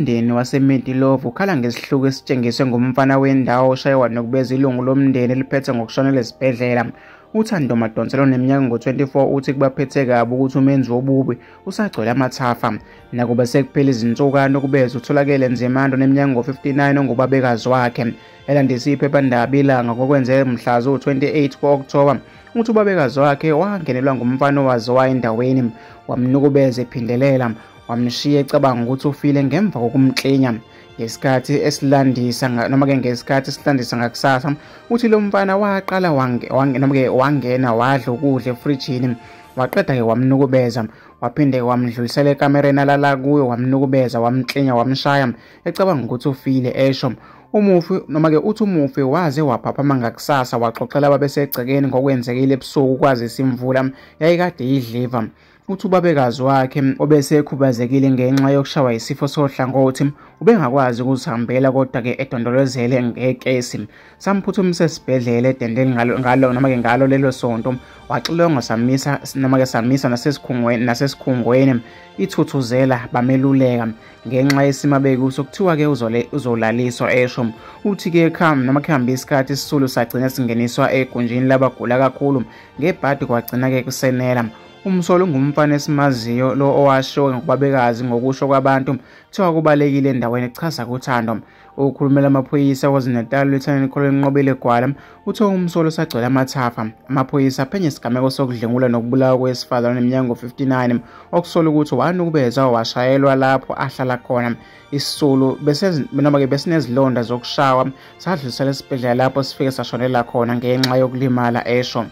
Umndeni waseMidilove ukhala ngesihluku esitshengiswe ngumfana wendawo oshaye wanukubeza ilungu lomndeni eliphethe ngokushonela esibhedlela. UThando Madonsela oneminyaka ngo-24 uthi kubaphethe kabi ukuthi umenzi wobubi usagcwele amathafa. Nakuba sekuphele izinsukwana ukubeza utholakele Nzimande oneminyaka ngo-59 ongubabekazi wakhe. Elandisa iphephandaba iLanga ngokwenzeke mhla ziwu-28 ku-Okthoba, uthi ubabekazi wakhe wangenelwa ngumfana owaziwayo endaweni, wamnukubeza ephindelela, wamshiya ecabanga ukuthi ufile ngemva kokumklinya. Ngesikhathi esilandisa noma-ke ngesikhathi esilandisa ngakusasa, uthi lo mfana waqala noma-ke wangena wadla ukudla efrijini, waqeda-ke wamnukubeza, waphinde wamdlulisela ekamereni alala kuyo, wamnukubeza, wamklinya, wamshaya ecabanga ukuthi ufile, esho. Umufi noma-ke uthi umufi waze waphaphama ngakusasa waxoxela ababesegcekeni ngokwenzekile ebusuku kwazise imvula yayikade idliva. Uthi ubabekazi wakhe obesekhubazekile ngenxa yokushawa isifo sohlangothi ubengakwazi ukuzihambela kodwa-ke edondolozele ngekesi. Samphuthumisa esibhedlela eDendeni ngalo noma-ke ngalo lelo sonto, waxilongwa samisa noma-ke samisa nasesikhungweni iThuthuzela bameluleka ngenxa yesimo abekuso, kuthiwa-ke uzolaliswa, esho. Uthi-ke noma kuhambe isikhathi isisulu sagcina singeniswa egunjini labagula kakhulu ngebhadi, kwagcina-ke kusenela. Umsolo ungumfana esimaziyo lo owashiwo ngubabekazi ngokusho kwabantu kuthiwa kubalekile endaweni, echaza kuThando. Okhulumela amaphoyisa KwaZulu-Natal Lieutenant Colonel Nqobile Gwala uthe umsolo usagcwele amathafa. Amaphoyisa aphenye isigameko sokudlwengula nokubulawa kowesifazane oneminyaka ngo-59 okusola ukuthi wanukubezwa washayelwa lapho ahlala khona. Isisulu noma-ke besinezilonda zokushawa, sadluliselwa esibhedlela lapho sifike sashonela khona ngenxa yokulimala, esho.